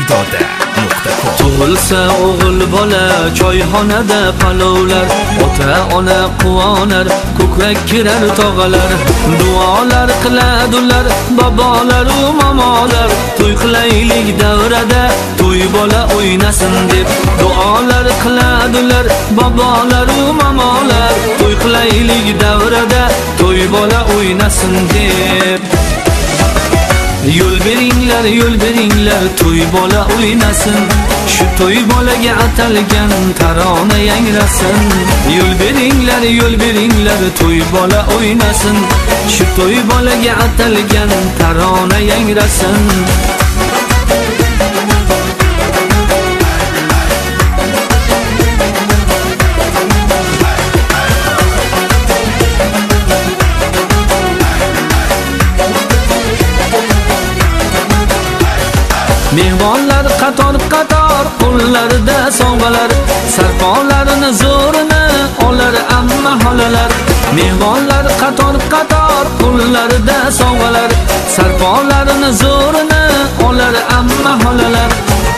Idoda.com. Tug'ilsa o'g'il bola choyxonada palovlar, ota-ona quvonar, ko'krak kirar tog'alar, duolar qiladular bobolar u momolar. To'y qilaylik davrada, to'y bola o'ynasin deb duolar qiladular bobolar u momolar. To'y qilaylik davrada, to'y bola o'ynasin deb. Yo'l beringlar, yo'l beringlar, to'y bola o'ynasin. Shu to'y bolaga atalgan tarona yangrasin. Yo'l beringlar, yo'l beringlar, to'y bola o'ynasin. Shu to'y bolaga atalgan tarona yangrasin. Mehmonlar qator-qator, qo'llarida sovg'alar, sarpolarini zo'rini olar amma xolalar. Mehmonlar qator-qator, qo'llarida sovg'alar, sarpolarini zo'rini olar amma xolalar.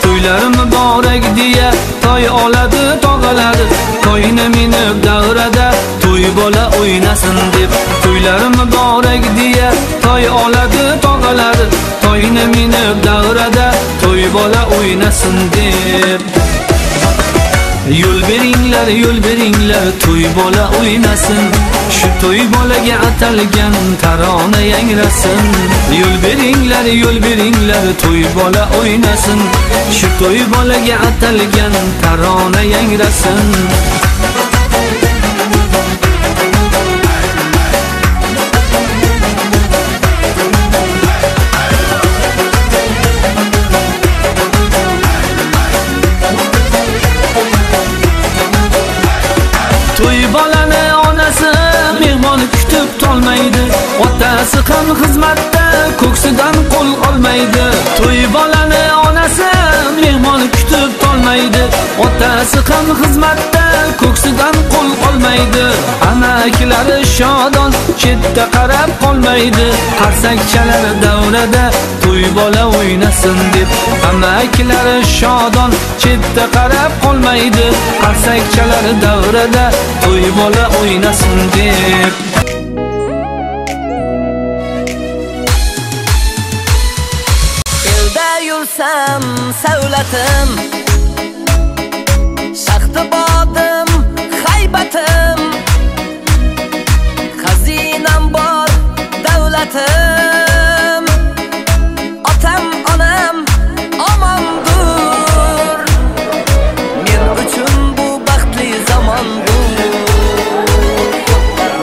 To'ylar muborak deya toy oladi tog'alar, toyni minib davrada to'y bola o'ynasin deb. To'ylar muborak deya toy oladi tog'alar, toyni minib davrada to'y bola o'ynasin deb. Yo'l beringlar, yo'l beringlar, to'y bola o'ynasin. Shu to'y bolaga atalgan tarona yangrasin. Yo'l beringlar, yo'l beringlar, to'y bola o'ynasin. Shu to'y bolaga atalgan tarona yangrasin. To'y bolani onasi mehmon kutib tolmaydi, otasi ham xizmatda ko'ksidan qo'l olmaydi. To'y bolani onasi mehmon kutib tolmaydi, otasi ham xizmatda ko'ksidan qo'l olmaydi. Amaklari shodon chetda qarab qolmaydi, qarsakchalar davrada to'y bola o'ynasin deb. Amaklari shodon chetda qarab qolmaydi, qarsakchalar davrada to'y bola o'ynasin deb. Elda yursam savlatim, shaxti bodim haybatim, xazinam bor davlatim, otam onam omondur, men uchun bu baxtli zamondur.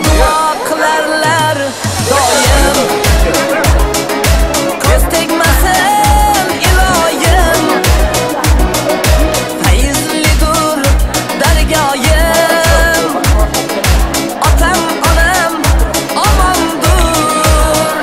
Duo qilarlar doim, ko'z tegmasin iloyim, fayzlidur dargoyim, otam onam omondur.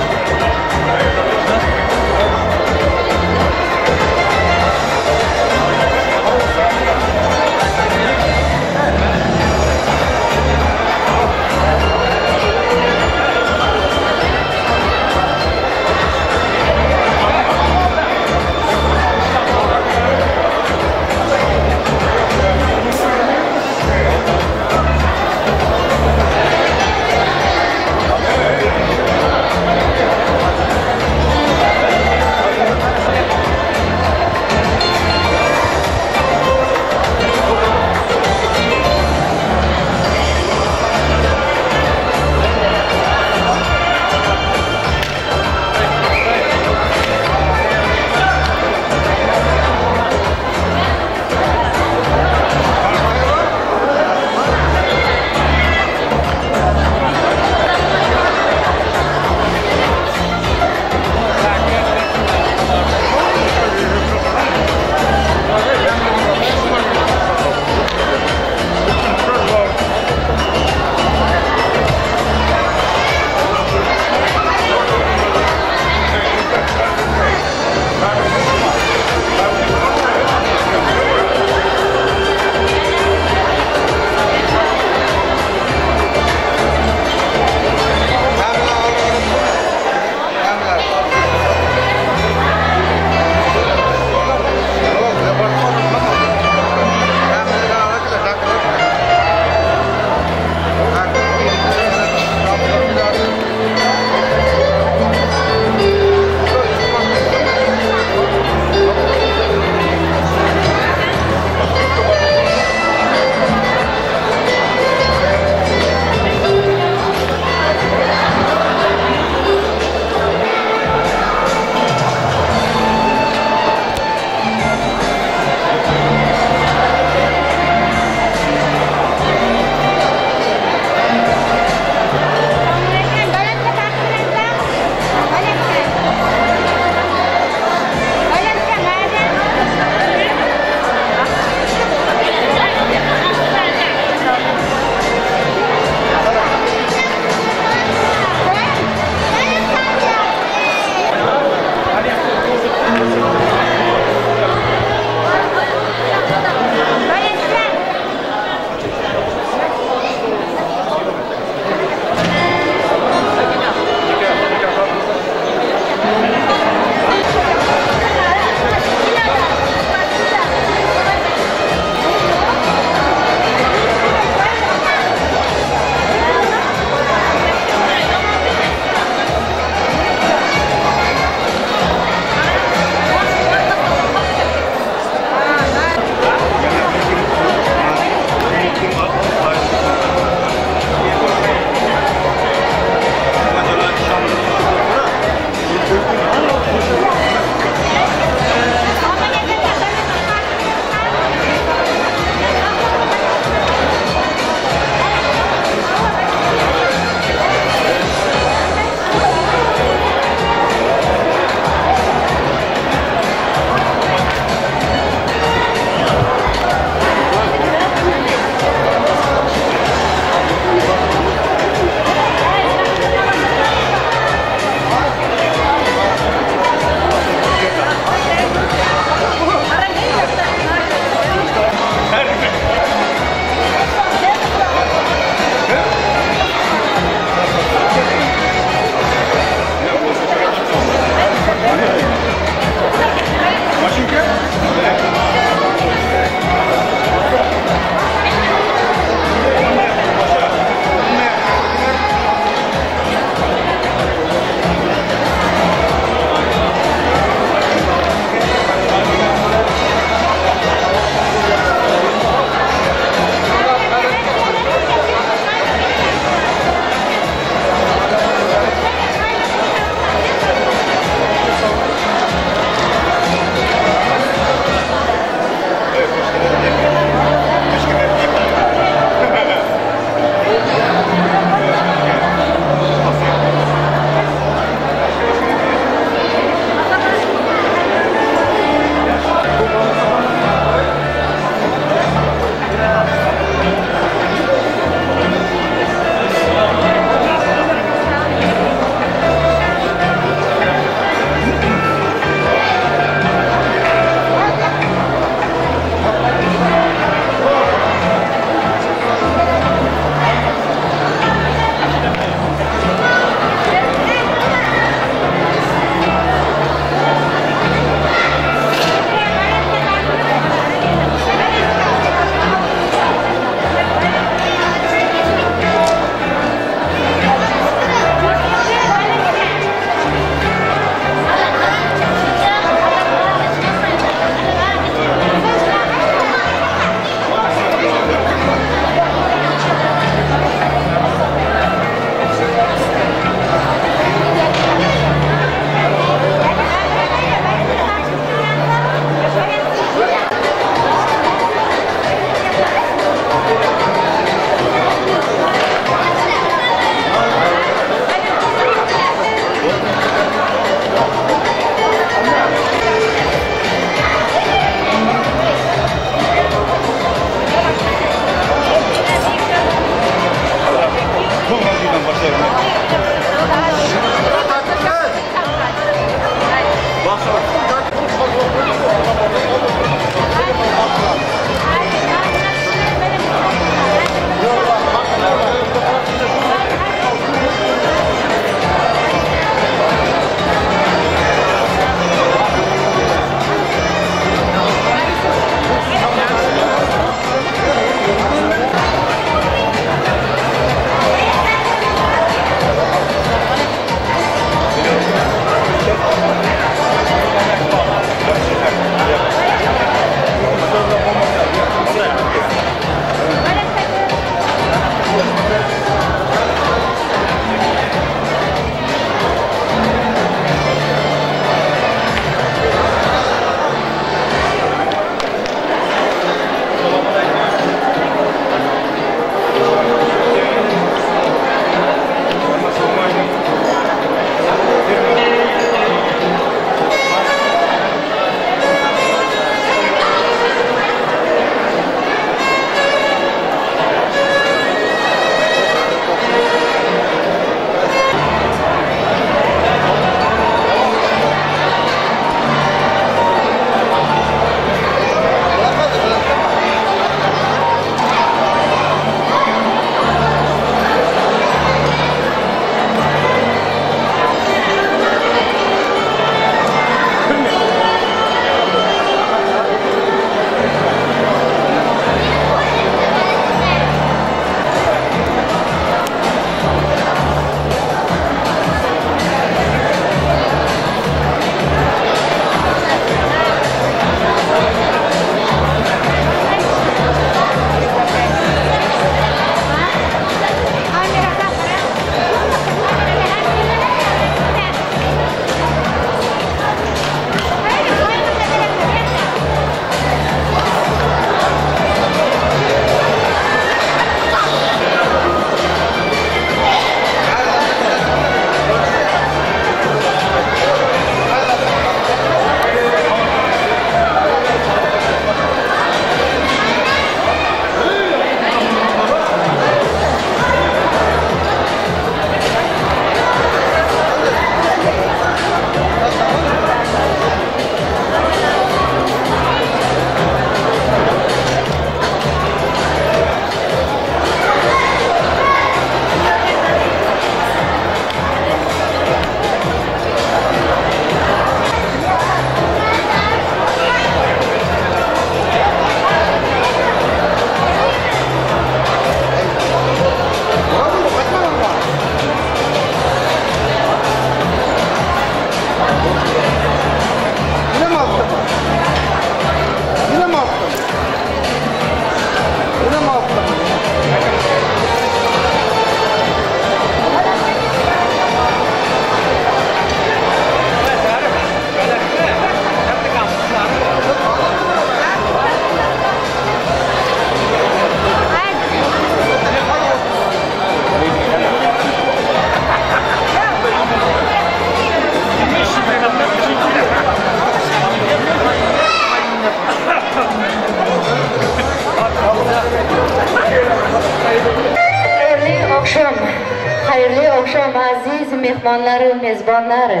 Xayrli oqshom aziz mehmonlari, mezbonlari.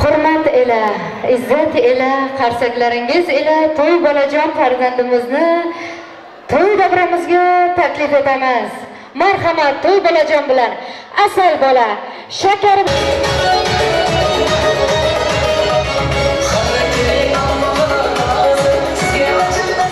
Hurmat ila, izzat ila, qarsaklaringiz ila to'y bolajon farzandimizni to'y davramizga taklif etamiz. Marhamat, to'y bolajon bilan asal bola, shakar. We'll be right back.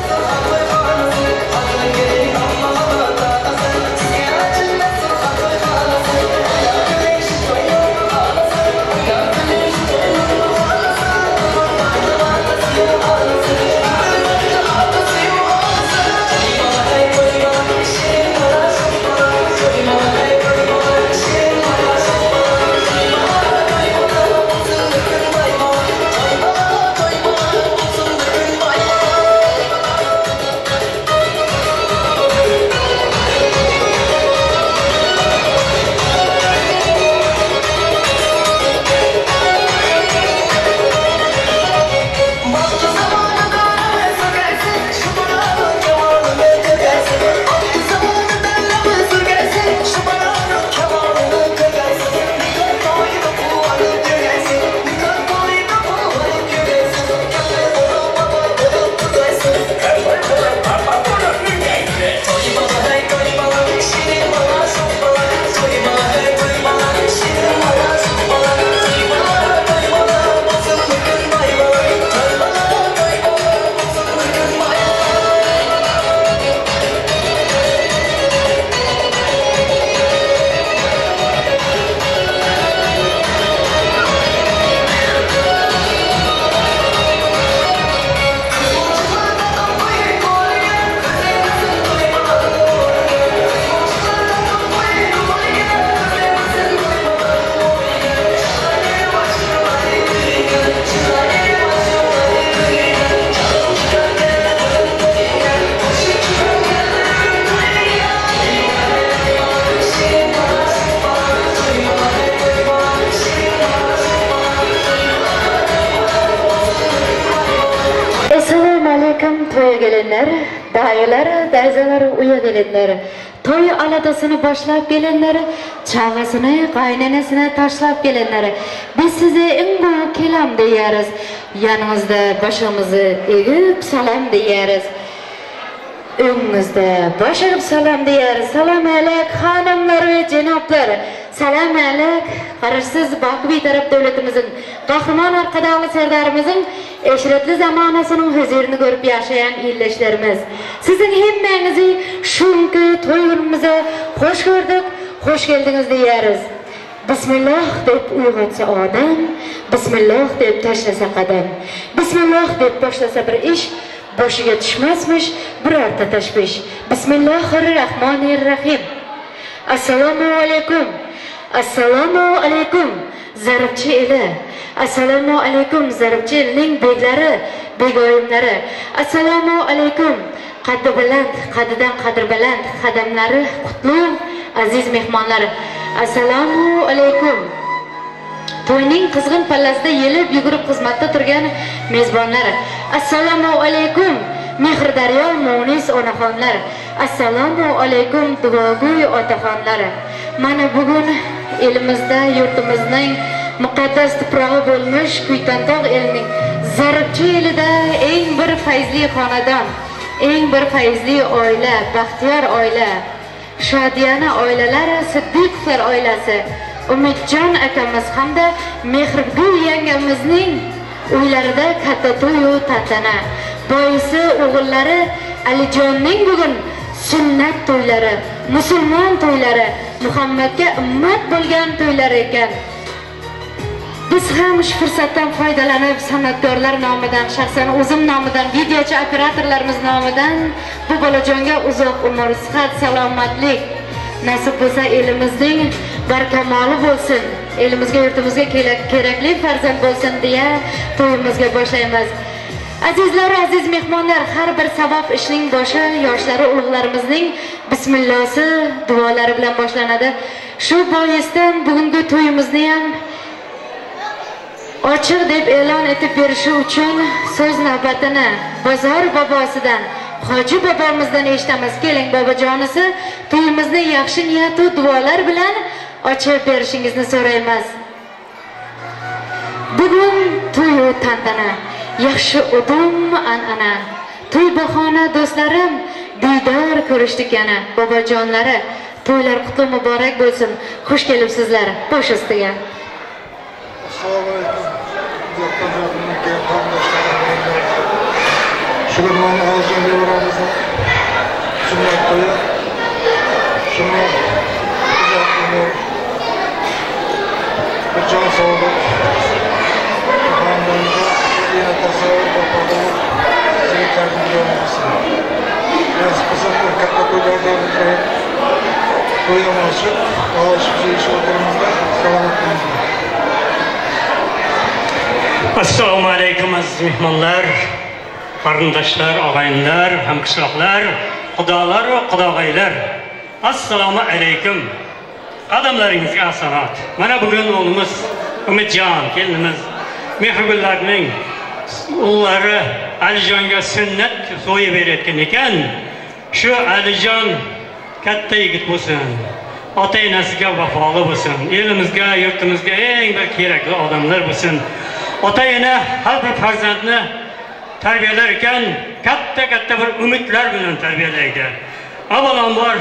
Gelinler, dayılar, dayzalar, uya gelinler, to'y aladasini boshlab gelinler, chag'asini, qaynonasinı tashlab gelinler. Biz size eng bu kelam deyariz. Yaningizda boshimizni egib salam deyariz. Öngüzde bosh egib salam deyariz. Salam alik xonimlar va janoblar. Salam alik G'arashsiz Boqi Betaraf davlatimizning Qahramon Arkadag'li serdarimizning eşretli zamanasının huzurini görüp yaşayan illeşlerimiz. Sizin hemmengizi şunki to'y günümüze hoş gördük, hoş geldiniz deyariz. Bismillah deb uyg'otsa odam, Bismillah deb tashlasa qadam, Bismillah deb boshlasa bir ish, boshiga tushmasmish birorta tashvish. Bismillahirrahmanirrahim. Assalomu alaykum. Assalomu alaykum Zaribchi eli. Assalomu alaykum Zaribchi elining beglari, begoyimlari. Assalomu alaykum qaddi baland, qaddidan qadr baland, qadamlari qutlug' aziz mehmonlar. Assalomu alaykum to'yning qizg'in pallasida yelib yugurib xizmatda turgan mezbonlar. Assalomu alaykum Mehrdaryo munis onaxonlar. Assalomu alaykum duogo'y otaxonlar. Mana bugun elimizda yurtimizning muqaddas tuprog'i bo'lmish Kuytantog' elining Zaribchi elida eng bir fayzli xonadon, eng bir fayzli oila, baxtiyor oila, shodiyona oilalar Siddiqovlar oilasi, Umidjon akamiz hamda Mehrgul yangamizning uylarida katta to'y tantana. Boisi o'g'illari Alijonning bugun sunnat to'ylari, musulmon to'ylari, Muhammadga ummat bo'lgan to'ylari ekan. Biz ham shu fursatdan foydalanib san'atkorlar nomidan, shaxsan o'zim nomidan, videochi operatorlarimiz nomidan bu bolajonga uzoq umr, sihat, salomatlik nasib bo'lsa, elimizning barkamoli bo'lsin, elimizga, yurtimizga kerakli farzand bo'lsin deya to'yimizga boshlaymiz. Azizlar, aziz mehmonlar, har bir savob ishning boshi yoshlari ulug'larimizning bismillosi, duolari bilan boshlanadi. Shu boisdan bugungi to'yimizni ham ochiq deb e'lon etib berishi uchun so'z navbatini bozor bobosidan, hoji bobomizdan eshitamiz. Keling bobojonisi, to'yimizni yaxshi niyat va duolar bilan ochib berishingizni so'raymiz. Bugun to'y tantana, yaxshi udum an'ana, to'y bahona do'stlarim, diydor ko'rishdik yana. Bobojonlari, to'ylar qutlug' muborak bo'lsin. Xush kelibsizlar bosh ustiga. Assalomu alaykum. Shukurman Alijon nevaramizni sunnat to'yi, shuni uzoq umr, bir jon sog'lik, xonadonga tasavvur va yigitlarning bo'lsin. Nasib bo'lsa katta to'ylardan biri to'yim ochib, olishib yeyishib o'tirimizda, salomat bo'linglar. Assalomu alaykum aziz mehmonlar, qarindoshlar, og'aynilar, hamqishloqlar, xudolar va qudog'aylar. Assalomu alaykum. Qadamlaringizga hasanat. Mana bugun o'g'limiz Umidjon, kelinimiz Mehrgullarning o'g'illari Alijonga sunnat to'yi berayotgan ekan. Shu Alijon katta yigit bo'lsin, ota-onasiga vafoli bo'lsin, elimizga, yurtimizga eng bir kerakli odamlar bo'lsin. Ota-ona har bir farzandni tarbiyalar ekan, katta-katta bir umidlar bilan tarbiyalaydi. Avvalambor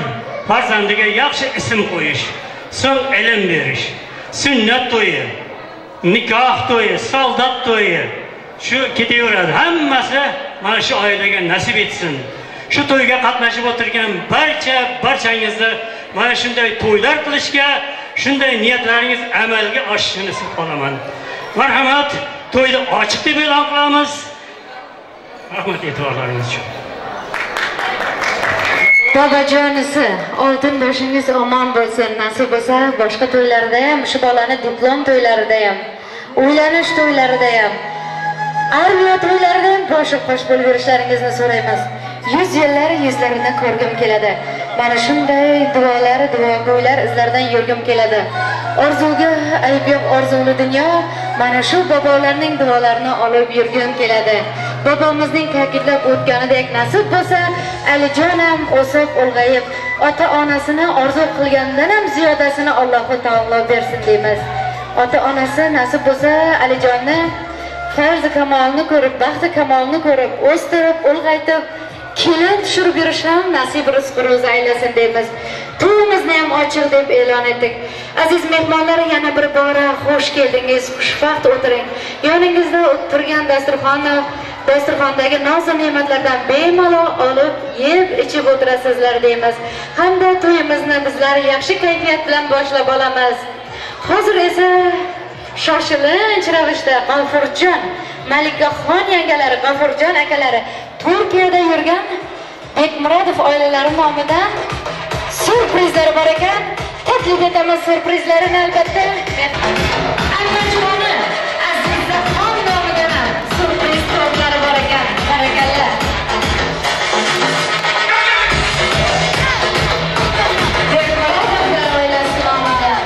farzandiga yaxshi ism qo'yish, so'ng ilm berish, sunnat to'yi, nikoh to'yi, soldat to'yi, shu ketaveradi. Hammasi mana shu oilaga nasib etsin. Shu to'yga qatnashib o'tirgan barchangizni mana shunday to'ylar qilishga, shunday niyatlaringiz amalga oshishini istab qolaman. Marhamat, to'yni ochiq deb e'lon qilamiz. Rahmat e'tiborlaringiz uchun. Bobojonisi, oltin boshingiz omon bo'lsin. Nasib bo'lsa, boshqa to'ylarda ham, shu bolani diplom to'ylarida ham, uylanish to'ylarida ham, armiya to'ylarida ham boshi qo'sh bo'lib yurishlaringizni so'raymiz. 100 yillar yuzlarini ko'rgim keladi. Mana shunday duolar, duogo'ylar izlaridan yurgim keladi. Orzuga ayb yo'q, orzuli dunyo. Mana shu bobolarning duolarini olib yurgim keladi. Bobomizning ta'kidlab o'tganidek nasib bo'lsa, Alijon ham o'sib ulg'ayib, ota-onasini orzu qilgandan ham ziyodasini Allohu taolo bersin deymiz. Ota-onasi nasib bo'lsa Alijonni farz kamolini ko'rib, baxti kamolini ko'rib, o'stirib, ulg'aytib, kelin tushirib yurish ham nasib rizq ro'zi aylasin deymiz. To'yimizni ham ochiq deb e'lon etdik. Aziz mehmonlar, yana bir bora xush keldingiz, xushvaqt o'tiring. Yoningizda turgan dasturxondagi noz-u ne'matlardan bemalol olib, yeb, ichib o'tirasizlar deymiz. Hamda to'yimizni bizlar yaxshi kayfiyat bilan boshlab olamiz. Hozir esa shoshilinch ravishda G'afurjon, Malikaxon yangalari, G'afurjon akalari Turkiyada yurgan Bekmurodov oilalari nomidan syurprizlari bor ekan. Taklif etamiz syurprizlarini albatta. Ammajoni Azizaxon nomidan ham syurpriz tortlari bor ekan. Barakalla. Bekmurodovlar oilasi nomidan.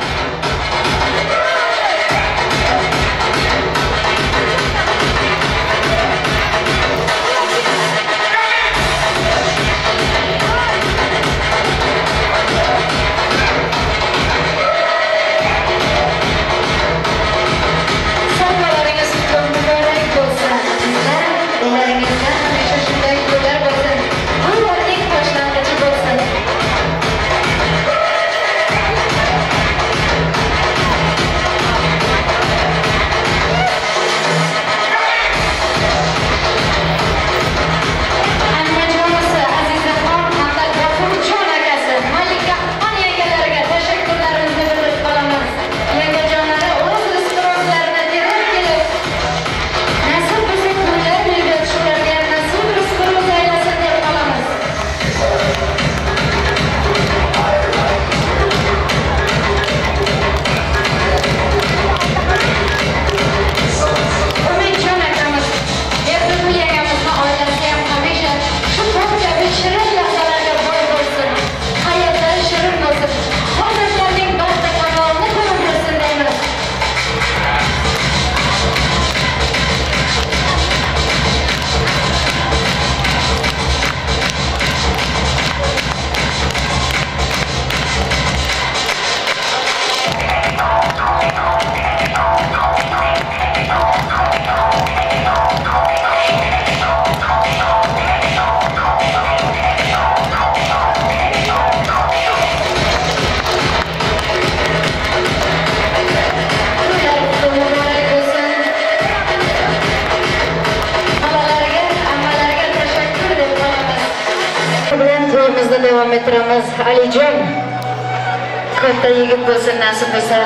Davom ettiramiz. Alijon katta yigit bo'lsin, nasib bo'lsa.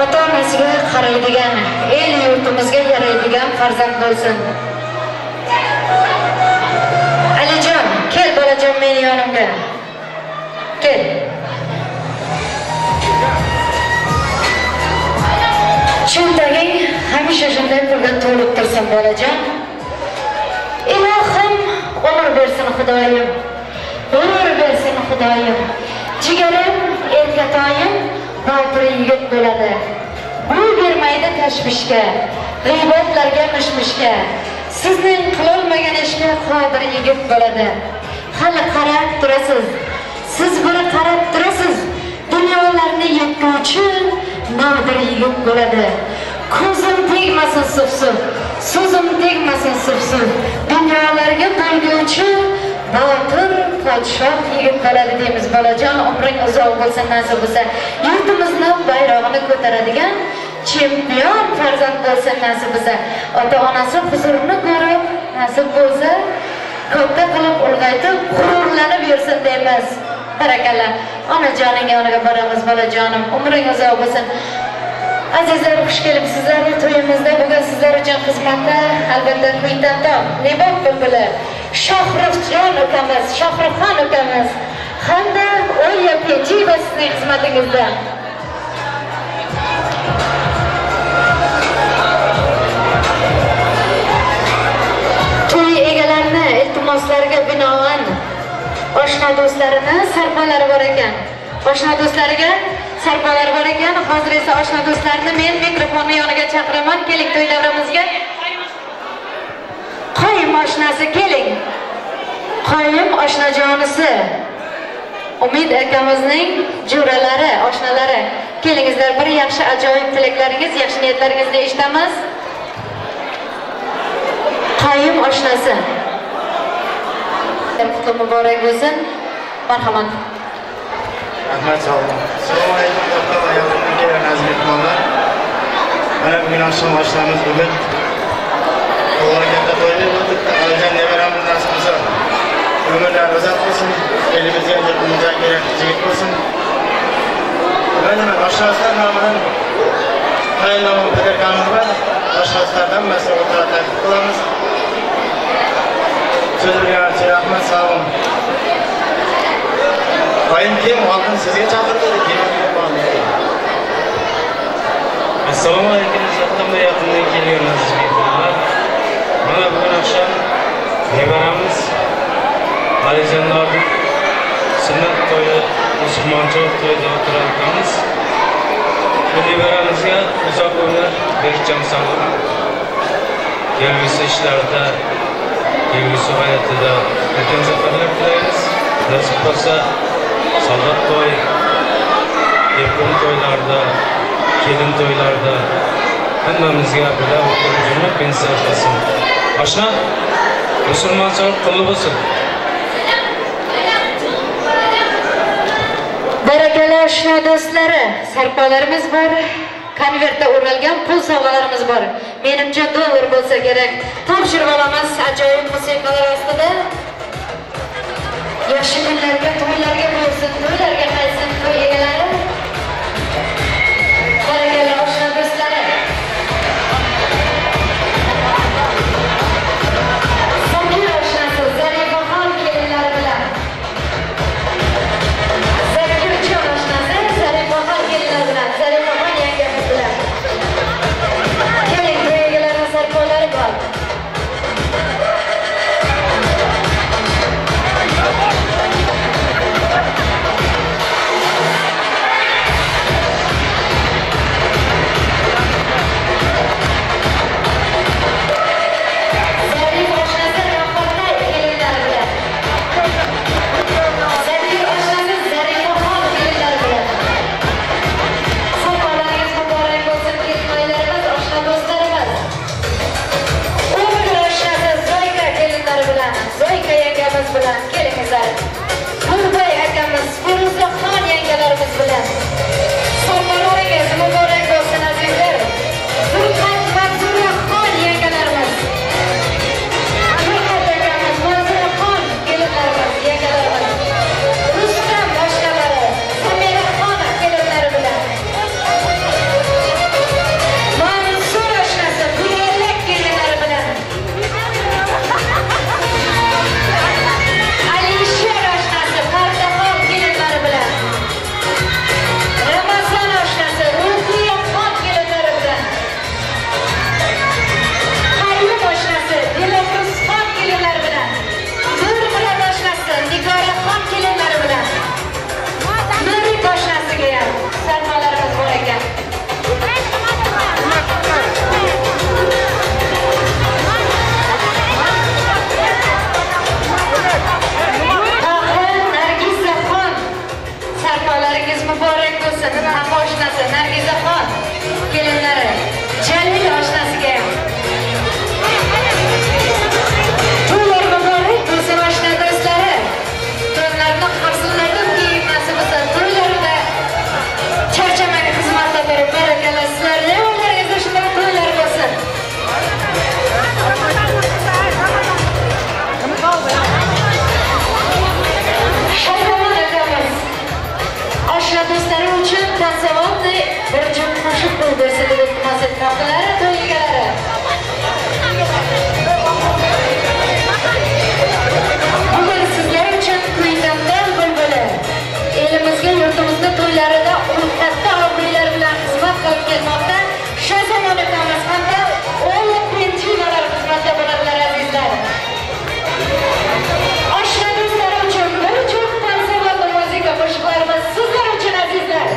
Ota-onasiga qaraydigan, el yurtimizga yaraydigan farzand bo'lsin. Alijon, kel bolajon meni yonimga. Kel. Cho'ntaging hamisha shunday pulga to'lib tursin bolajon. Ilohim umr bersin Xudoyim. Umr bersin Xudoyim. Jigarim, erkatoyim botir yigit bo'ladi. Bu bermaydi tashvishga, g'iybatlarga, mishmishga. Sizning qilolmagan ishga qodir yigit bo'ladi. Hali qarab turasiz. Siz buni qarab turasiz. Dunyolarni yetguvchi nodir yigit bo'ladi. Ko'zim tegmasin suf-suf, so'zim tegmasin suf-suf. Dunyolarga bo'lguvchi botir podshoh yigit bo'ladi deymiz. Bolajon, umring uzoq bo'lsin, nasib bo'lsa. Yurtimizni bayrog'ini ko'taradigan chempion farzand bo'lsin, nasib bo'lsa. Ota-onasi huzurini ko'rib, nasib bo'lsa, katta qilib ulg'aytib, g'ururlanib yursin deymiz. Barakalla. Onajoning yoniga boramiz, bolajonim, umring uzoq bo'lsin. Azizlar, xush kelibsizlar to'yimizda. Bugun sizlar uchun xizmatda albatta Kuytantoq, Nebob bulbuli, Shohruxjon ukamiz, Shohruxxon ukamiz hamda Olya Pechiyeva sizning xizmatingizda. To'y egalarini iltimoslariga binoan oshna do'stlarini sarpalari bor ekan. Oshna do'stlariga sarpalar bor ekan. Hozir esa oshna do'stlarni men mikrofonni yoniga chaqiraman. Keling to'y davramizga. Qoyim oshnasi keling. Qoyim oshnajonisi. Umid akamizning jo'ralari, oshnalari. Kelingizlar, bir yaxshi ajoyib tilaklaringiz, yaxshi niyatlaringizni eshitamiz. Qoyim oshnasi. Qutli muborak bo'lsin. Marhamat. Rahmat, sog' bo'ling. Assalomu alaykum, doktor va yordamga kelgan aziz mehmonlar. Mana bugun oqshom oshnamiz bugun. Alloh katta to'yni bo'ldi. Alijon nevaramiz nasib qilsa, umrlari uzoq bo'lsin, elimizga, yurtimizga kerakli yigit bo'lsin. Mana oshnalar nomidan tayinlov podarkamiz bor. Oshnalardan hammasiga o'tira taklif qilamiz. So'z bergan rahmat, sog' bo'ling. Oyim kim oldin sizga chaqirdi, keyin Assalomu alaykum, uzoqdan va yaqindan kelgan aziz mehmonlar. Mana bugun oqshom nevaramiz Alijonlarning sunnat to'yi, musulmonchilik to'yida o'tiramiz. Bu nevaramizga uzoq umr, berk jon sog'lik, kelgusi ishlarda, kelgusi hayotida ulkan zafarlar tilaymiz. Nasib bo'lsa, soldat to'y, erkin to'ylarda, kelin to'ylarda hammamizga birga o'tirib jumla pensiya qilsin. Oshna, musulmonchilik qilib bo'lsin. Barakalla oshna do'stlari, sarpolarimiz bor, konvertda o'ralgan pul sovg'alarimiz bor. Menimcha dollar bo'lsa kerak. Topshirib olamiz ajoyib musiqalar ostida. Yaxshi kunlarga, to'ylarga bo'lsin, to'ylarga qaytsin to'y egalari. Barakalla oshna do'stlari. Zokir oshnasi Zarifaxon kelinlari bilan. Zakirjon oshnasi Zarifaxon kelinlari bilan, Zarifaxon yangamiz bilan. Keling, to'y egalarining sarpolari bor. Sizlar uchun azizlar.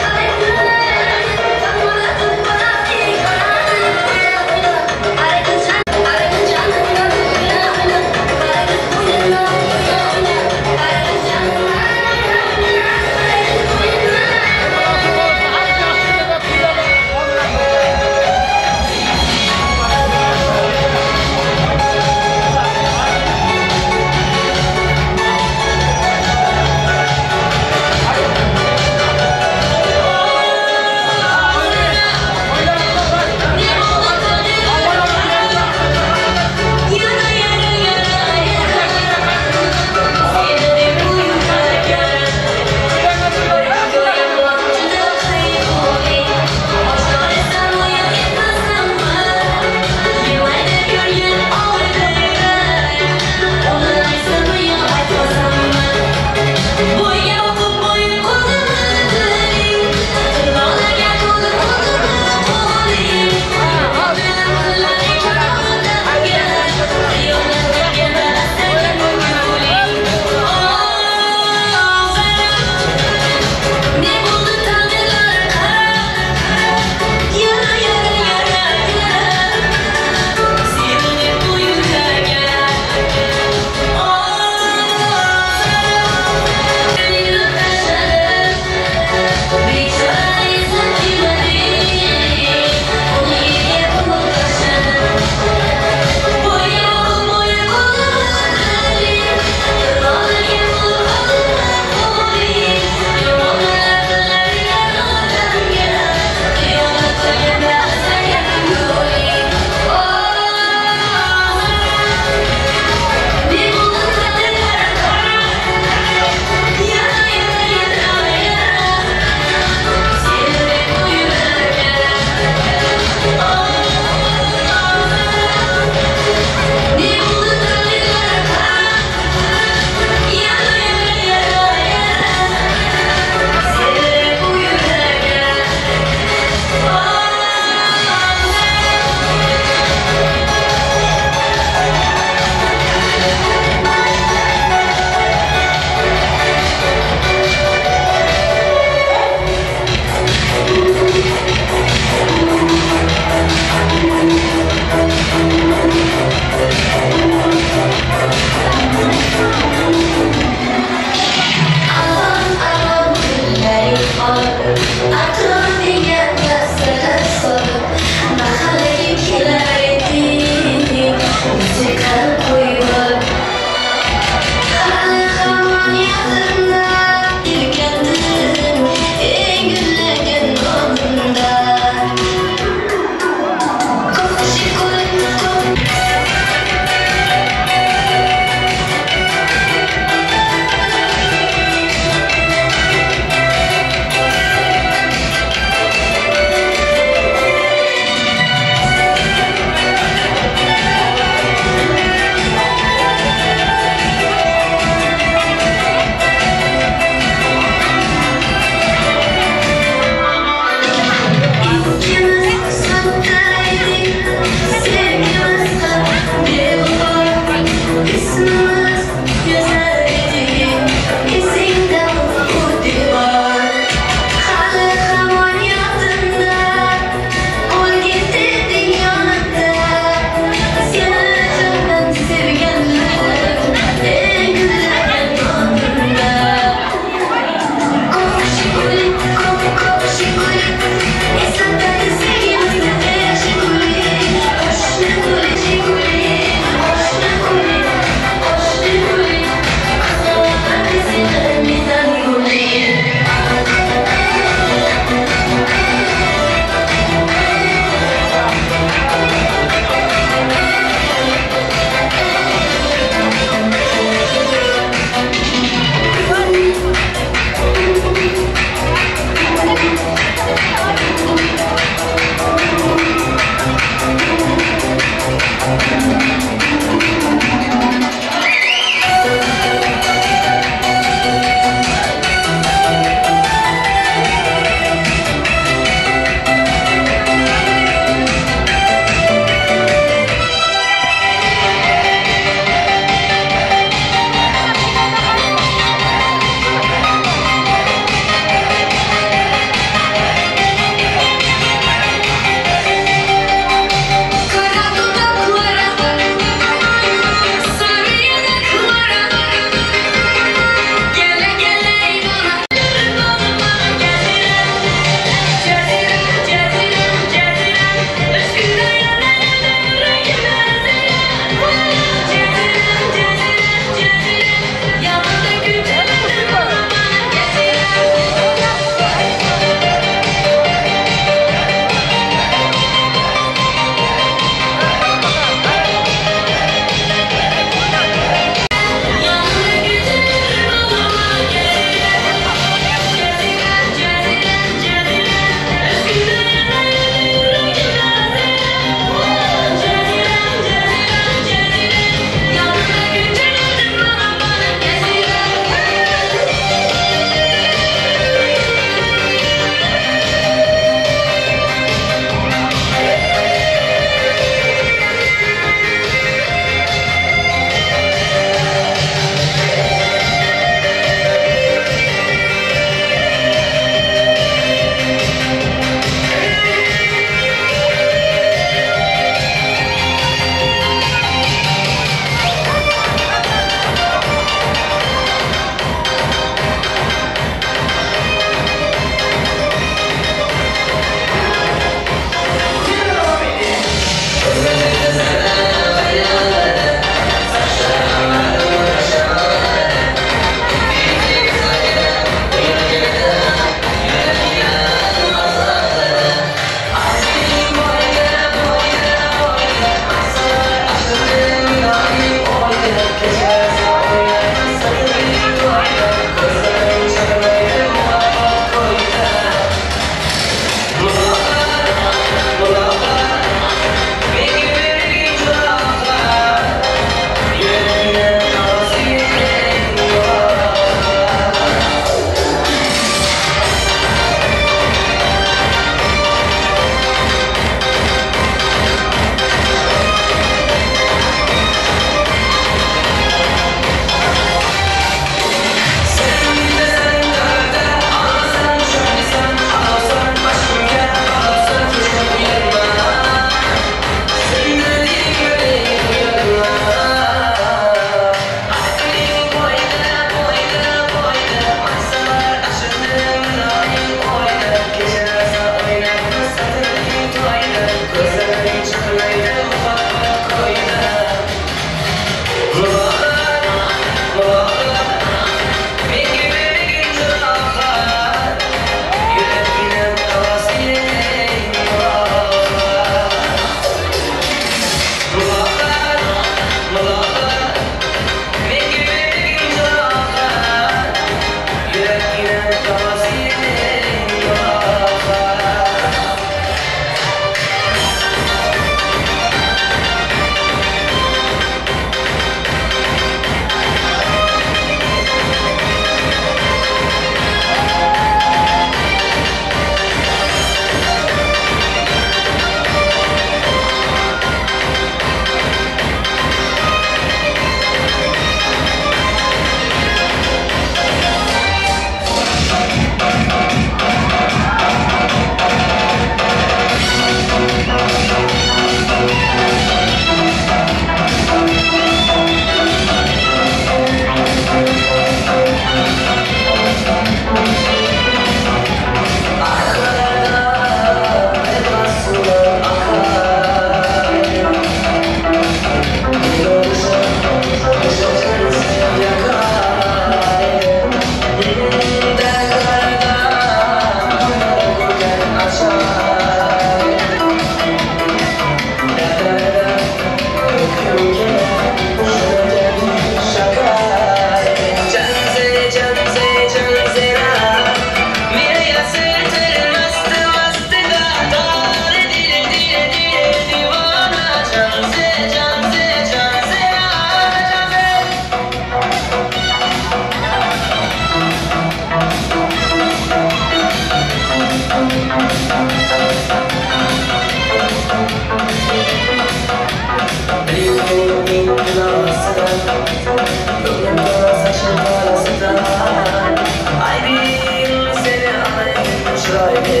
Chiroyli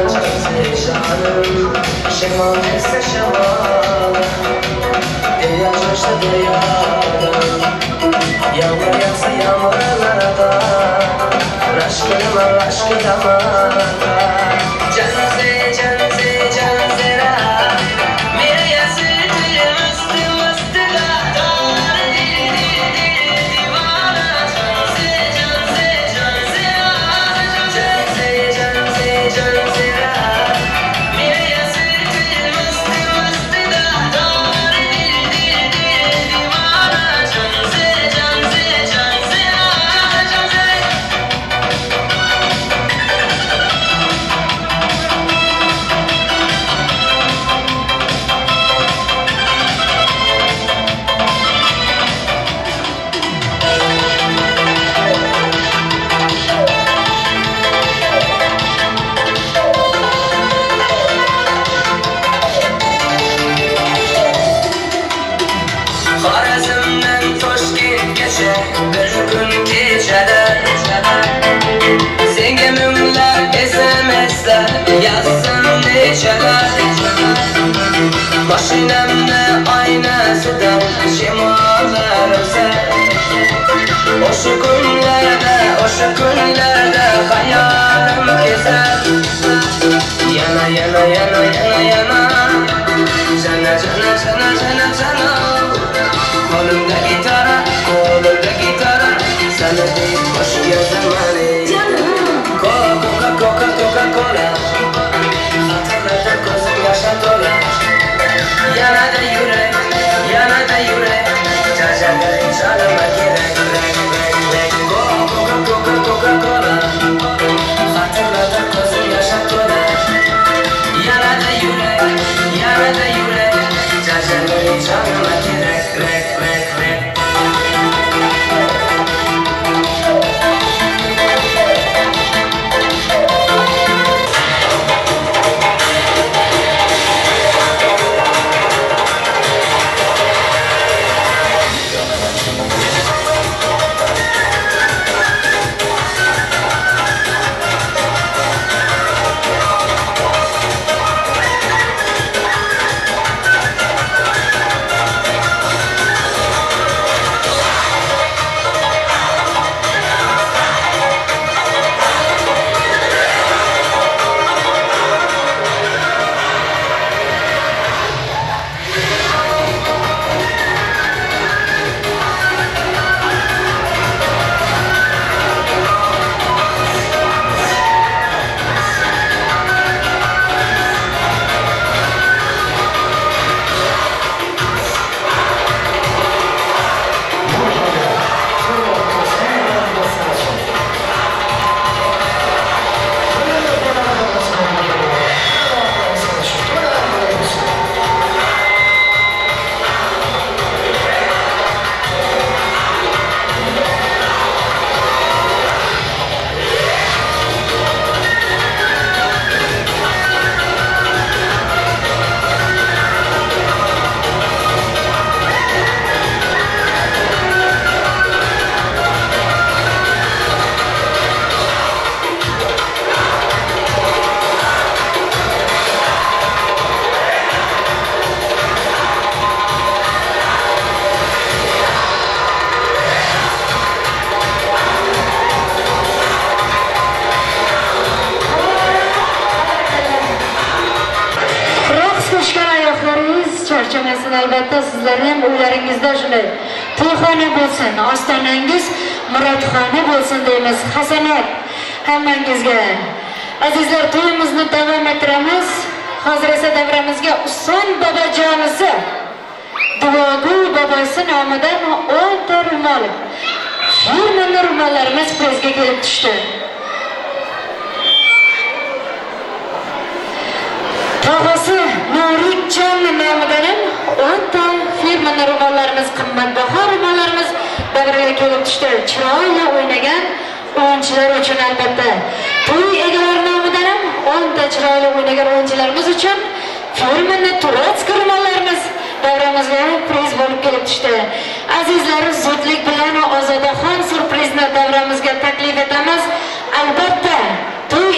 ko'zli jonim, shamol esa shamol, daryo jo'shsa daryoda, yomg'ir yog'sa yomg'irlarda, rashk qilaman rashk qilaman. Janze janze janzera, meni yasir mast mast dor dil dil dil divona. Janze janze janzera, janze janze janzera, meni yasir mast mast dor dil dil dil divona. Janze janze janzera, janze. Xorazmdan Toshkentgacha bir kun kechada, senga minglab SMSlar yozsam nechalar. Mashinamni oynasidan shamollar o'sar, o'sha kunlarda, o'sha kunlarda xayolim kezar. Yana yana yana yana yana, jana jana jana jana jana, qo'limda gitara, qo'limda gitara, sana deb qo'shiq yozaman. Coca Coca Coca Cola, xatirlarda ko'zim yoshga to'la. Yanada yurak, yanada yurak, charchagan jonimga kerak. Coca Coca Coca Cola, xatirlarda ko'zim yoshga to'la. Yanada yurak, yanada yurak, charchagan jonimga kerak. Rek rek rek. Charchamasin albatta, sizlarning ham uylaringizda shunday to'yxona bo'lsin, ostonangiz murodxona bo'lsin deymiz. Hasanat hammangizga. Azizlar, to'yimizni davom ettiramiz. Hozir esa davramizga Uson bobojonisi duogo'y bobosi nomidan 10 ta ro'mol, firmani ro'mollarimiz prizga kelib tushdi. Tog'asi Nurikjon nomidan ham 10 ta firmani ro'mollarimiz, qimmatbaho ro'mollarimiz davraga kelib tushdi. Chiroyli o'ynagan o'yinchilar uchun albatta. To'y egalari nomidan ham 10 ta chiroyli o'ynagan o'yinchilarimiz uchun firmani turetskiy ro'mollarimiz davramizga priz bo'lib kelib tushdi. Azizlar, zudlik bilan Ozodaxon syurprizni davramizga taklif etamiz. Albatta, to'y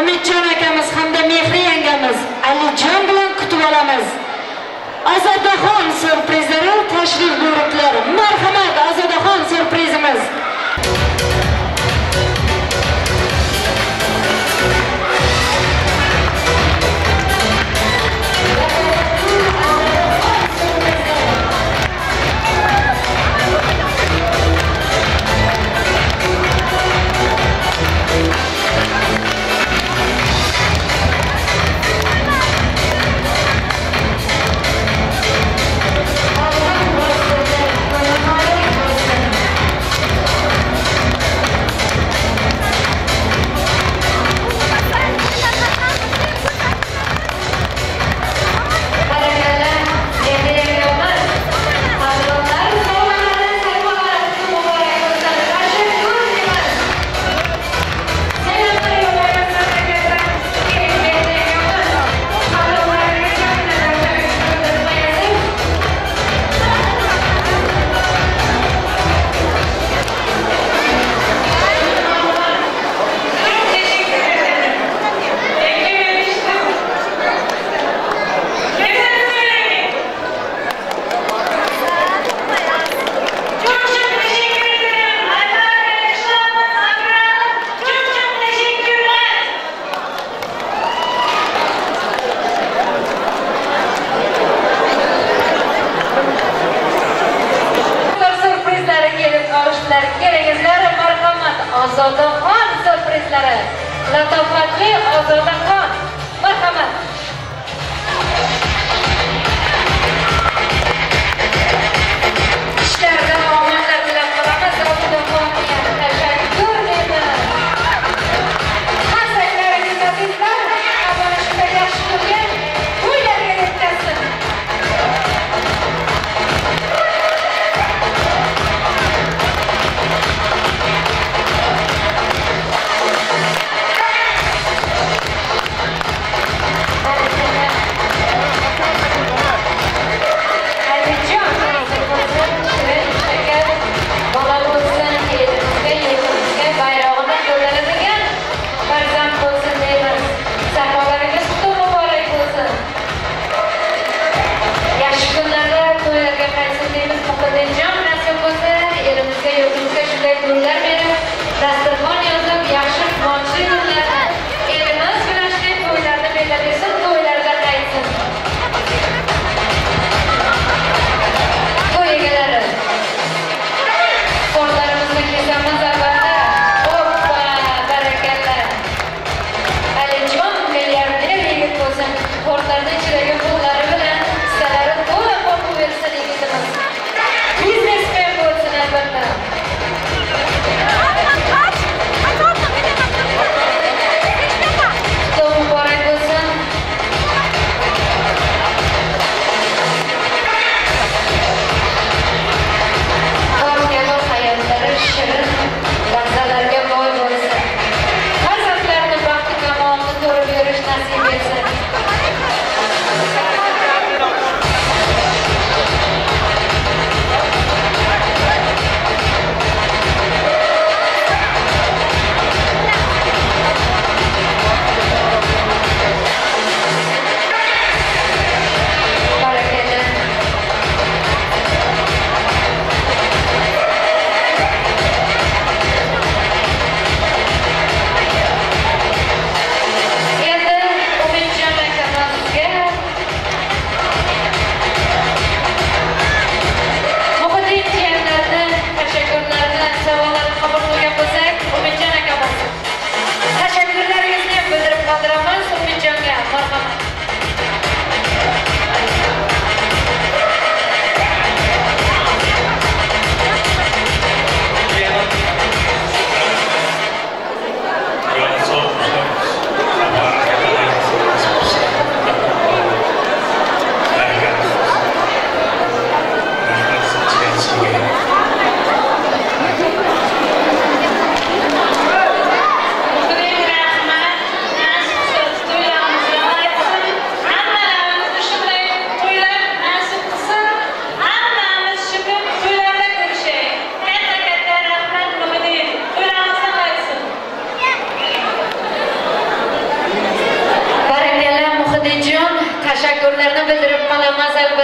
Umidjon akamiz hamda Mehri yangamiz Alijon bilan kutib olamiz. Ozodaxon syurprizlari tashrif buyuribdilar. Marhamat, Ozodaxon syurprizimiz. Ozodaxon syurprizlari. Latofatli Ozodaxon. Marhamat. Ishlarda omadlar tilab qolamiz. Ozodaxonga tashakkur deymiz. Qarsaklaringiz azizlar, avvalo shunday yaxshi ko'rgan to'ylarga yetkazsin.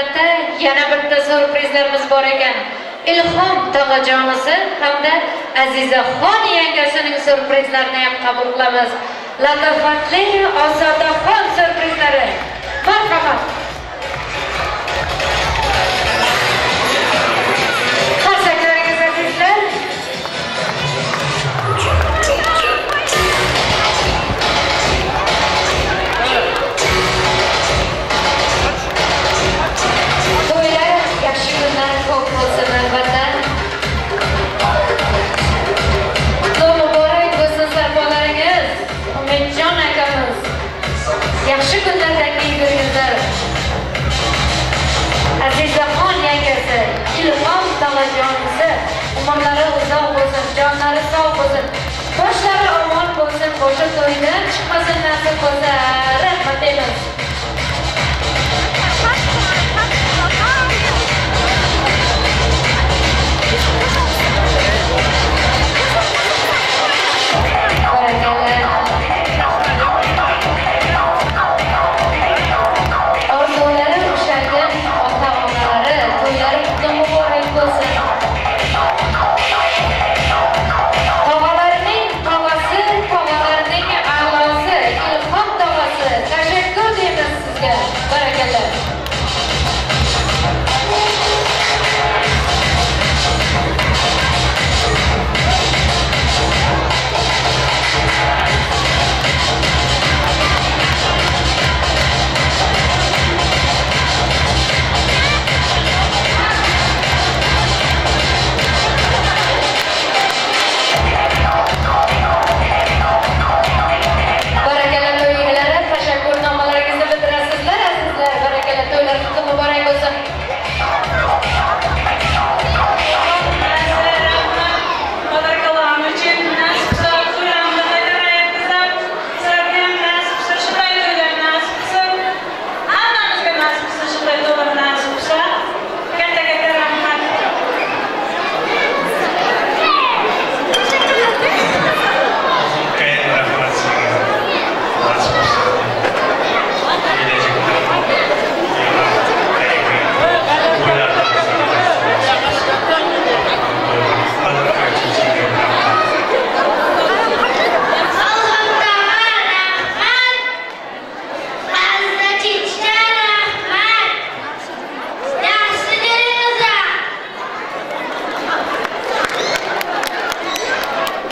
Albatta yana bitta syurprizlarimiz bor ekan. Ilhom tog'ajonisi hamda Azizaxon yangasining syurprizlarini ham qabul qilamiz. Latofatli Ozodaxon syurprizlari. Marhamat. Qarsaklaringiz azizlar. To'ylar, yaxshi kunlar ko'p bo'lsin albatta. Qutlug' muborak bo'lsin sarpolaringiz. Umidjon akamiz. Yaxshi kunlarda kiydiringizlar. Azizaxon yangasi, Ilhom tog'ajonisi, umrlari uzoq bo'lsin, jonlari sog' bo'lsin, boshlari omon bo'lsin, boshi to'ydan chiqmasin nasib bo'lsa. Rahmat deymiz. Barakalla. Orzulari ushalgan ota-onalari, to'ylari qutlug' muborak bo'lsin. Tog'alarining tog'asi, tog'alarining a'losi, Ilhom tog'asi, tashakkur deymiz sizga. Barakalla. Barakalla to'y egalari, tashakkurnomalaringizni bildirasizlar azizlar. Barakalla, to'ylar qutlug' muborak bo'lsin. Rahmat sizga. Nasib bo'lsin. Kelajakda to'ylarda Allohga rahmat. Mazza rahmat. Yaxshi deringizlar.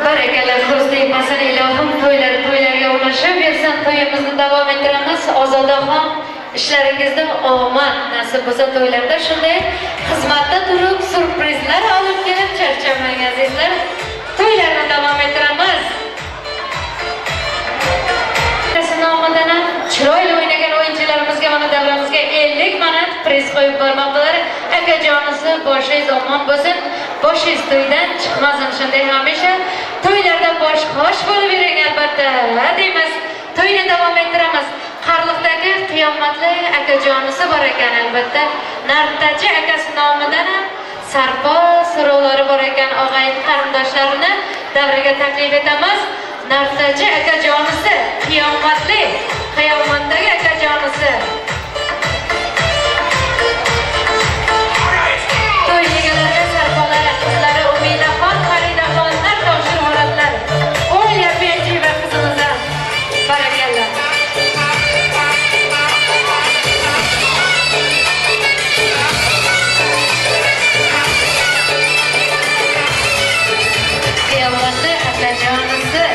Barakalla, ko'z tegmasin ilohim, to'ylar to'ylarga ulashib bersin. To'yimizni davom ettiramiz. Ozodaxon, ishlaringizda omad nasib bo'lsa to'ylarda shunday xizmatda turib syurprizlar olib kelib charchamang azizlar. To'ylarni davom ettiramiz. Nomidan ham chiroyli o'ynagan o'yinchilarimizga mana davramizga 50 manat priz qo'yib bormoqdalar. Akajonisi, boshingiz omon bo'lsin, boshingiz to'ydan chiqmasin. Shunday hamisha to'ylarda bosh qosh bo'lib bering albatta deymiz. To'yni davom ettiramiz. Qarliqdagi qiyomatli akajonisi bor ekan albatta. Nartachi akasi nomidan ham sarpo so'rovlari bor ekan. Og'ayin qarindoshlarini davraga taklif etamiz. Nartachi akajonisi, qiyomatli, qiyomatdagi akajonisi. To'y egalariga sarpolari, qizlari Umidaxon, Faridaxonlar topshirib oladilar. Olya Berdieva qizimizdan. Barakalla. Qiyomatli akajonisi.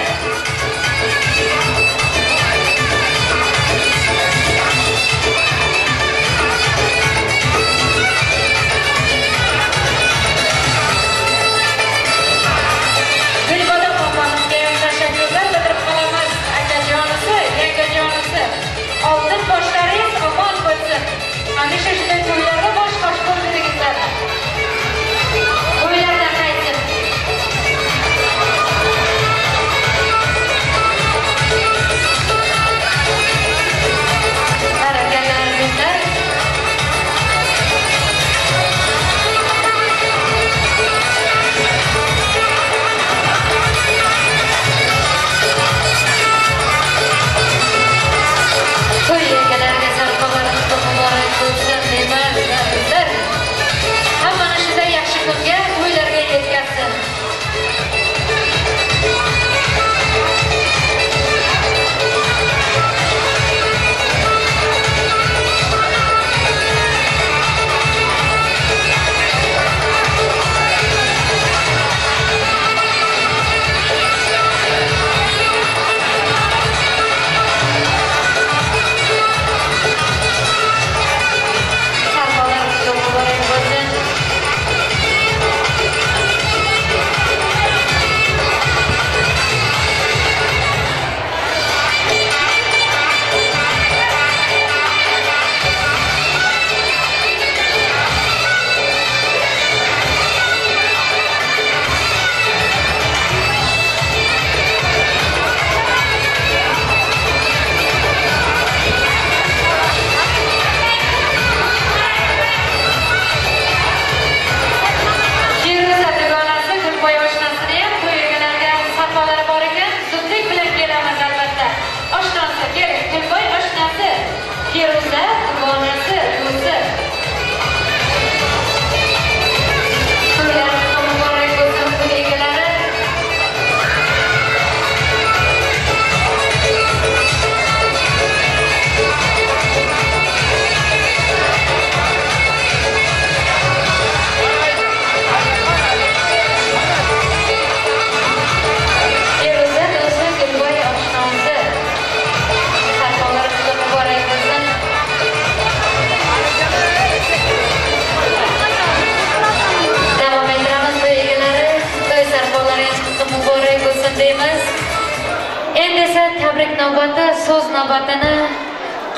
Endi esa tabrik navbati, so'z navbatini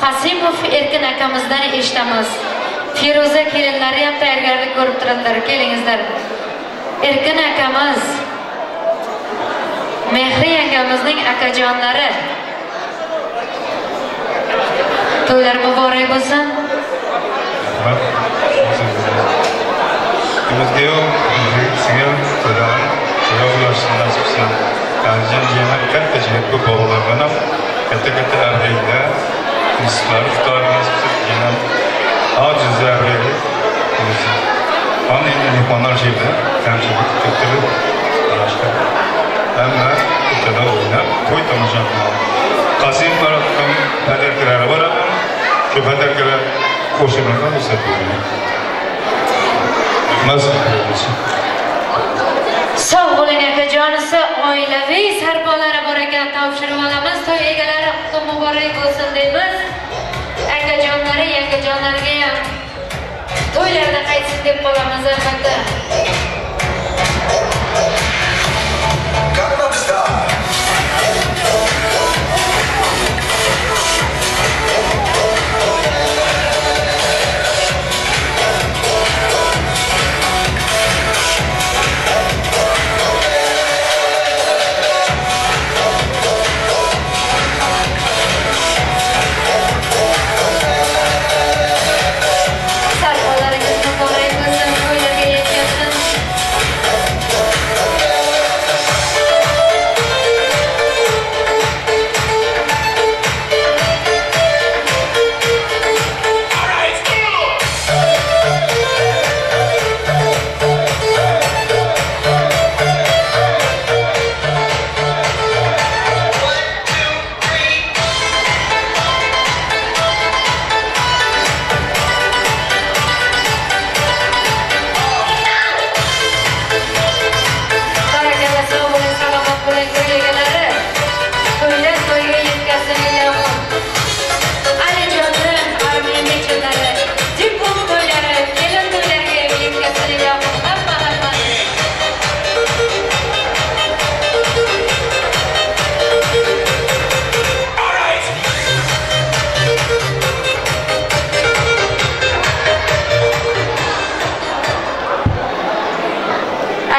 Qasimov Erkin akamizdan eshitamiz. Feruza kelinlari ham tayyorgarlik ko'rib turadilar. Kelingizlar. Erkin akamiz, Mehri yangamizning akajonlari. To'ylar muborak bo'lsin. Bizga yo'q, singil to'ylar, to'ylar nasib qilsin. Alijon jiyanlar katta jigit bu bolalardan ham katta-katta abraylar, nisblar iftor nasib qilsin, jiyanlar ojiz abraylar. Ana endi mehmonlar jiydi, kamchilik ko'ptirib, boshqa. Hamma o'rtada o'ynab, to'y tomosha qiladi. Qasim Baratdan padarkalari bor, shu padarkalar qo'shimlardan ruxsat beradi. Sog' bo'ling akajonisi, oilaviy sarpolari bor ekan, topshirib olamiz. To'y egalari qutlug' muborak bo'lsin deymiz. Akajonlari, yangajonlariga ham to'ylarda qaytsin deb qolamiz albatta.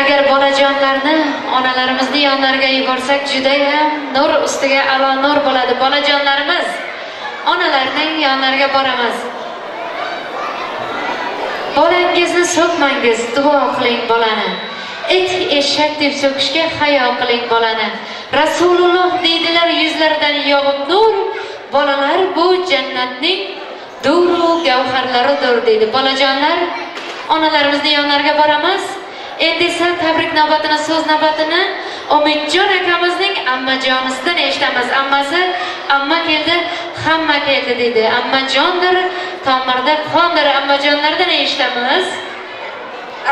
Agar bolajonlarni onalarimizni yonlariga yuborsak, juda ham nur ustiga alo nur bo'ladi. Bolajonlarimiz onalarning yonlariga boramiz. Bolangizni so'kmangiz, duo qiling bolani. It eshak deb so'kishga hayo qiling bolani. Rasululloh deydilar yuzlaridan yog'ib nur, bolalar bu jannatning duru gavharlaridir deydi. Bolajonlar onalarimizni yonlariga boramiz. Endi esa tabrik navbatini, so'z navbatini Umidjon akamizning ammajonisidan eshitamiz. Ammasi amma keldi, hamma keldi dedi. Ammajondir, tomirda qondir, ammajonlardan eshitamiz.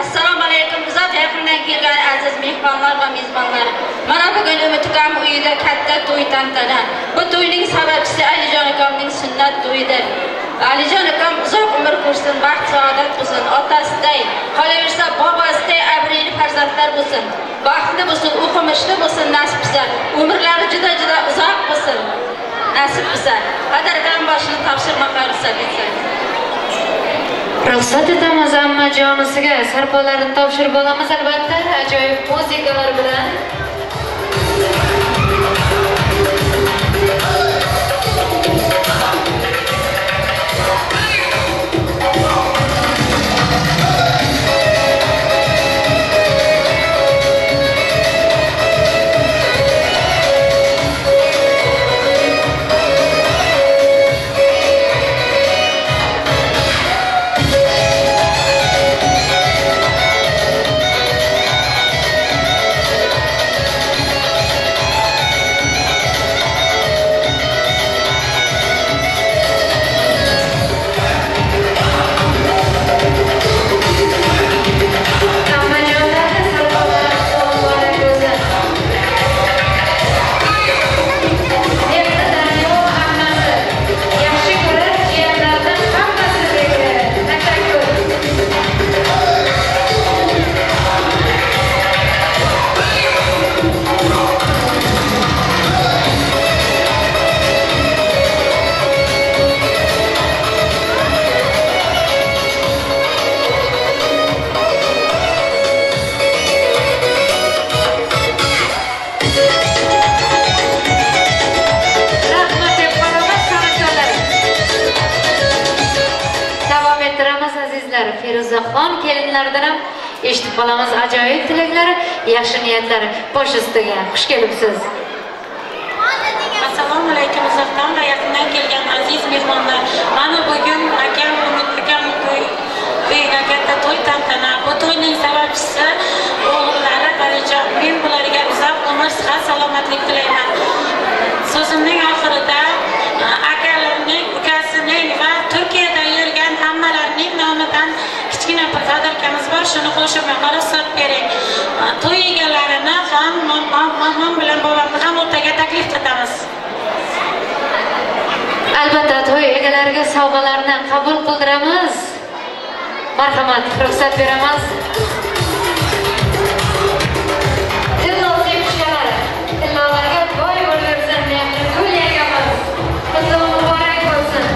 Assalomu alaykum, uzoq yaqindan kelgan aziz mehmonlar va mezbonlar. Mana bugun Umid ukam uyida katta to'y tantana. Bu to'yning sababchisi Alijon akamning sunnat to'yidir. Alijon akam uzoq umr ko'rsin, baxt saodat bo'lsin, otasiday, qolaversa bobosiday obro'li farzandlar bo'lsin, baxtli bo'lsin, o'qimishli bo'lsin, nasib qilsa, umrlari juda-juda uzoq bo'lsin, nasib qilsa. Qadrdan boshini topshirmoqqa ruxsat etsangiz. Ruxsat etamiz ammajonisiga, sarpolarini topshirib olamiz albatta, ajoyib muzikalar bilan. Feruzaxon kelinlaridan ham eshitib qolamiz ajoyib tilaklari, yaxshi niyatlari. Bosh ustiga xush kelibsiz. Assalomu alaykum uzoqdan va yaqindan kelgan aziz mehmonlar. Mana bugun akam Umid akam uyida katta to'y tantana. Bu to'yning sababchisi o'g'illari Valijon. Men bularga uzoq umr, sihat, salomatlik tilayman. So'zimning oxirida akalarimning, ukasining va Turkiyada yurgan hammalarining nomidan kichkina bir podarkamiz bor, shuni qo'shib ruxsat bering. To'y egalarini ham mamam bilan bobomni ham o'rtaga taklif etamiz. Albatta to'y egalariga sovg'alarni qabul qildiramiz. Marhamat, ruxsat beramiz. Tillo sepishkalari, tillolarga boy bo'laversin, Mehrigul yangamiz. Qutlug' muborak bo'lsin.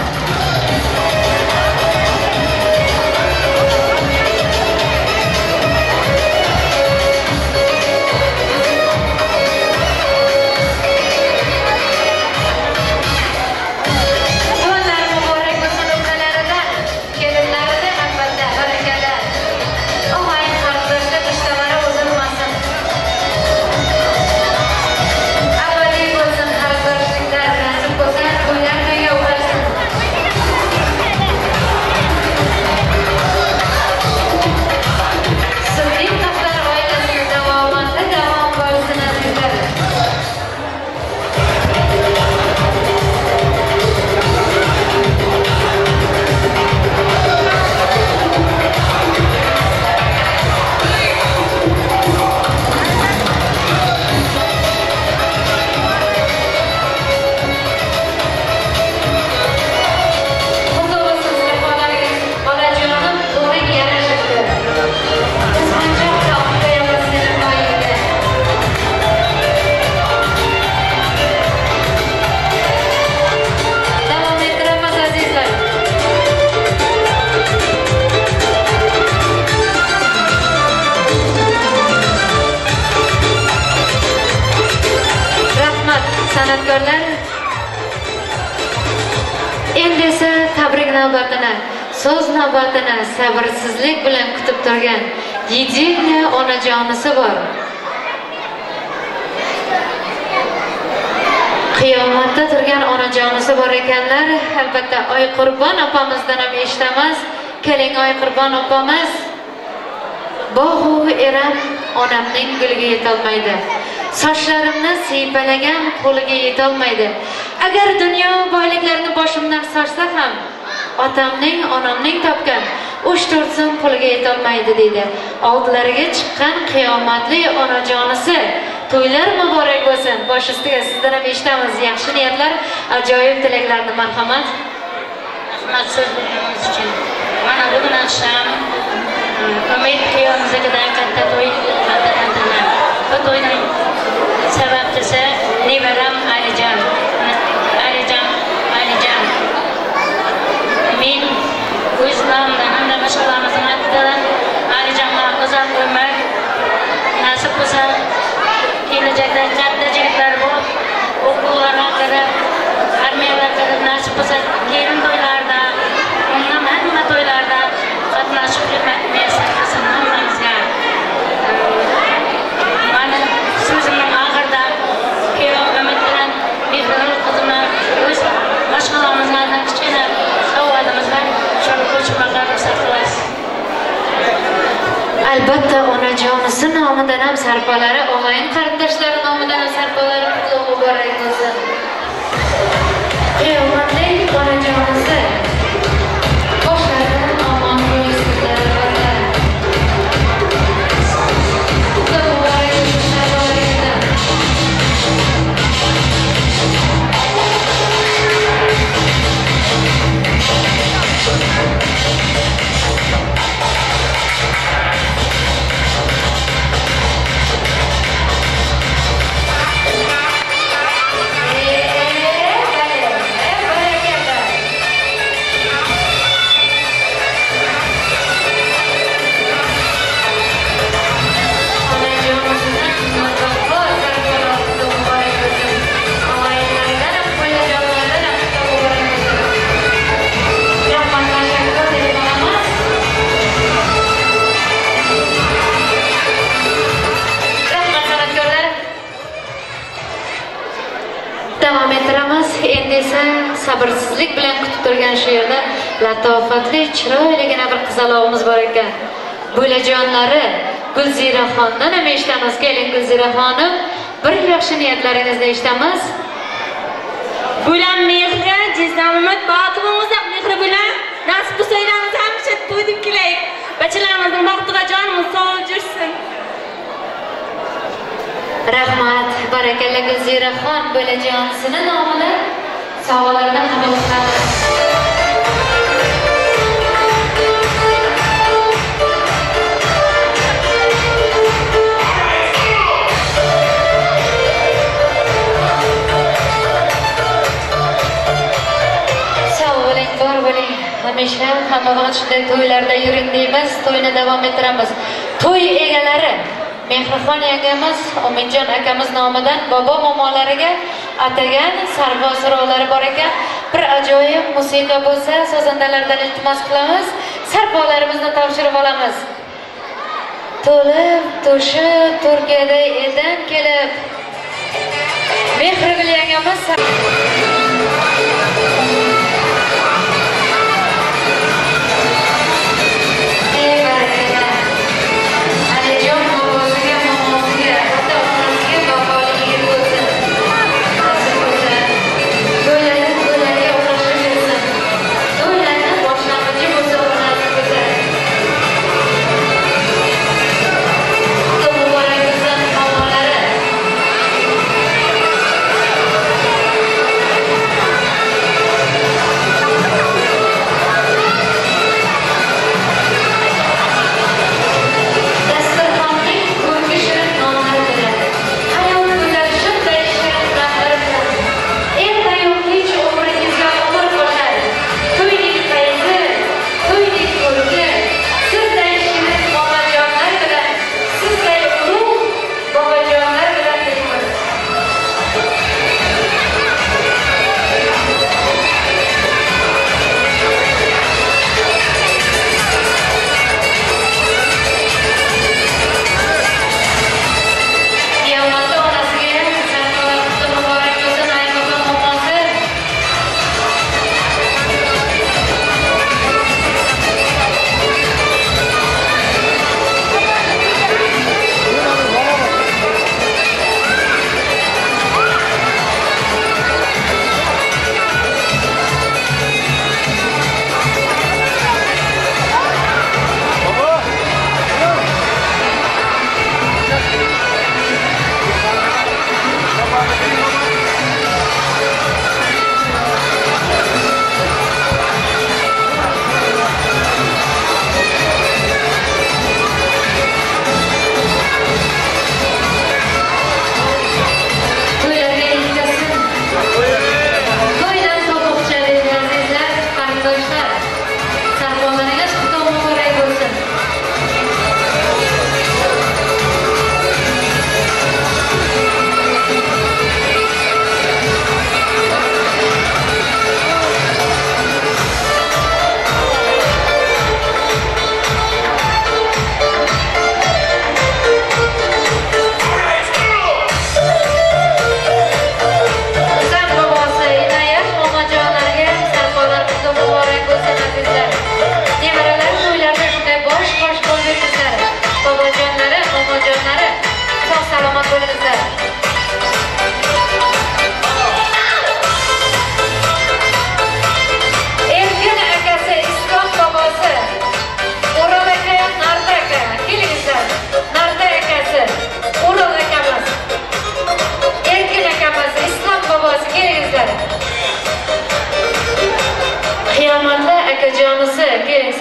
To'ylar muborak bo'lsin ukalaridan, kelinlaridan albatta barakalla. Og'ayin qarindoshlar ishtalari uzilmasin. Abadiy bo'lsin qarindoshliklar, nasib bo'lsin, to'ylar to'yga uxlasin. Siddiqovlar oilasining davomati davom bo'lsin azizlar. Qutlug' bo'lsin sarpolaringiz, bolajonim to'ring yarashibdi. Qizg'anchoq topib qo'yamiz seni to'yingga. Davom ettiramiz azizlar. Rahmat san'atkorlar. Endi esa tabrik navbatini, so'z navbatini sabrsizlik bilan kutib turgan yigitni onajonisi bor. Qiyomatda turgan onajonisi bor ekanlar. Albatta Oyqurbon opamizdan ham eshitamiz. Keling Oyqurbon opamiz. Bog'u eram onamning guliga yetolmaydi. Sochlarimni siypalagan qo'liga yetolmaydi. Agar dunyo boyliklarini boshimdan sochsa ham otamning, onamning topgan 3-4 so'm puliga yetolmaydi deydi. Oldilariga chiqqan qiyomatli onajonisi. To'ylar muborak bo'lsin. Bosh ustiga sizdan ham eshitamiz yaxshi niyatlar, ajoyib tilaklarni, marhamat. Rahmat so'z berganingiz uchun. Mana bugun oqshom Umid kuyovimiznikidan katta to'y, katta tantana. Bu to'yning sababchisi nevaram Alijon. Alijon, Alijon. Men o'z nomimdan hamda boshqalarimizning atidan Alijonga uzoq umr nasib bo'lsa, kelajakda katta jigitlar bo'lib, o'quvlarga kirib, armiyaga kirib, nasib bo'lsa, kelin to'ylarida, undan hamma to'ylarda qatnashib muyassar qilsin hammamizga. Mani so'zimning oxirida kuyov Umid bilan Mehrigul qizimni o'z mashg'ulotimizdan kichkina sovg'amiz bor, shuni qo'shmaga ruxsat qilasiz. Albatta onajonisi nomidan ham sarpalari, og'ayin qarindoshlari nomidan ham sarpalari qutlug' muborak bo'lsin. Qiyomatli onajonisi boshlaridan omon bo'lsinlar albatta. Qutlug' muborak bo'lsin sarpalaringizdan. etamiz. Endi esa sabrsizlik bilan kutib turgan shu yerda latofatli, chiroyligina bir qizalog'imiz bor ekan. Bo'lajonlari Gulziraxondan ham eshitamiz. Keling Gulzira xonim, bir yaxshi niyatlaringizni eshitamiz. Bulan mehri, jizdam Umid, baxtimiz mehri bilan nasib bo'lsa hamisha to'y deb kelaylik. Bachalarimizning baxti va jonimiz sog' yursin. Rahmat, barakalla Gulziraxon bo'lajonisini nomidan sovg'alarni qabul qilamiz. Sog' bo'ling, bor bo'ling. Hamisha hamma vaqt shunday to'ylarda yuring deymiz, to'yni davom ettiramiz. To'y egalari Mehrixon yangamiz, Umidjon akamiz nomidan bobo momolariga atagan sarvo so'rovlari bor ekan. Bir ajoyib musiqa bo'lsa, sozandalardan iltimos qilamiz, sarvolarimizni topshirib olamiz. To'lib, to'shib, Turkiyada eldan kelib Mehrigul yangamiz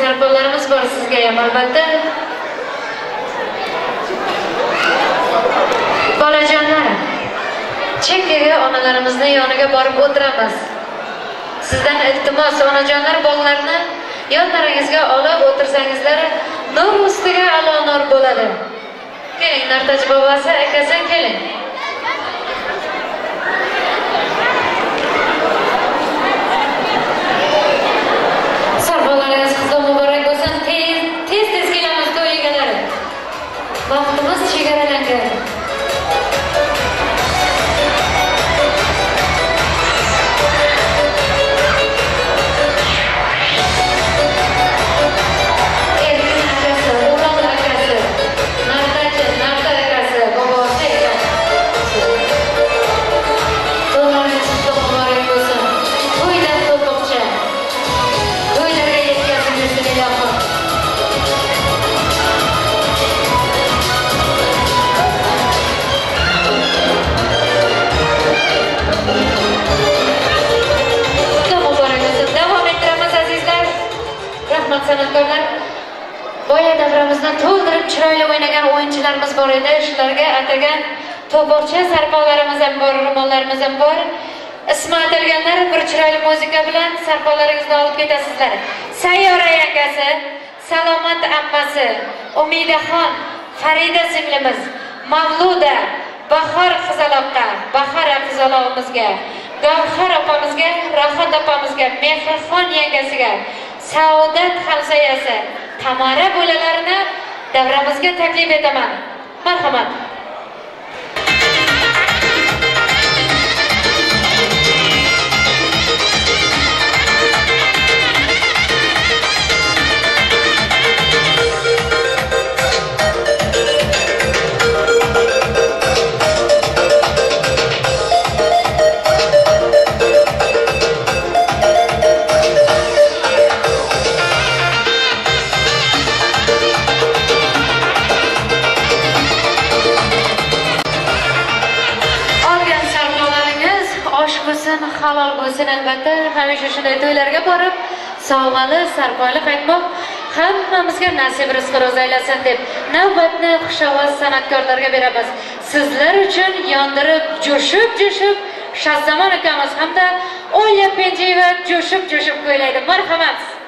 Sarpolarimiz bor sizga ham albatta. Bolajonlar, chekkaga onalarimizni yoniga borib o'tiramiz. Sizdan iltimos, onajonlar, bolalarni yonlaringizga olib o'tirsangizlar, nur ustiga alo nur bo'ladi. Keling, Nartaj bobosi, akasi, keling. Sarvolaringiz qizlar muborak bo'lsin. Tez tez kelamiz to'y egalari. Vaqtimiz chegaralangan. Davramizdan to'ldirib chiroyli o'ynagan o'yinchilarimiz bor edi. Shularga atagan to'polcha sarpolarimiz ham bor, ro'mollarimiz ham bor. Ismi atalganlar bir chiroyli muzika bilan sarpolaringizni olib ketasizlar. Sayyora yangasi, Salomat ammasi, Umidaxon, Farida singlimiz, Mavluda, Bahor qizaloqqa, Bahor qizalog'imizga, Gavhar opamizga, Rohat opamizga, Mehrxon yangasiga, Saodat hamsoyasi, Tamara bo'lalarini davramizga taklif etaman. Marhamat. Halol bo'lsin albatta. Hamisha shunday to'ylarga borib, sovg'ali, sarpoyli qaytmoq hammamizga nasib rizq ro'zi aylasin deb navbatni xushovoz san'atkorlarga beramiz. Sizlar uchun yondirib, jo'shib-jo'shib Shahzamon akamiz hamda Olya Penjiyeva jo'shib-jo'shib ko'ylaydi. Marhamat.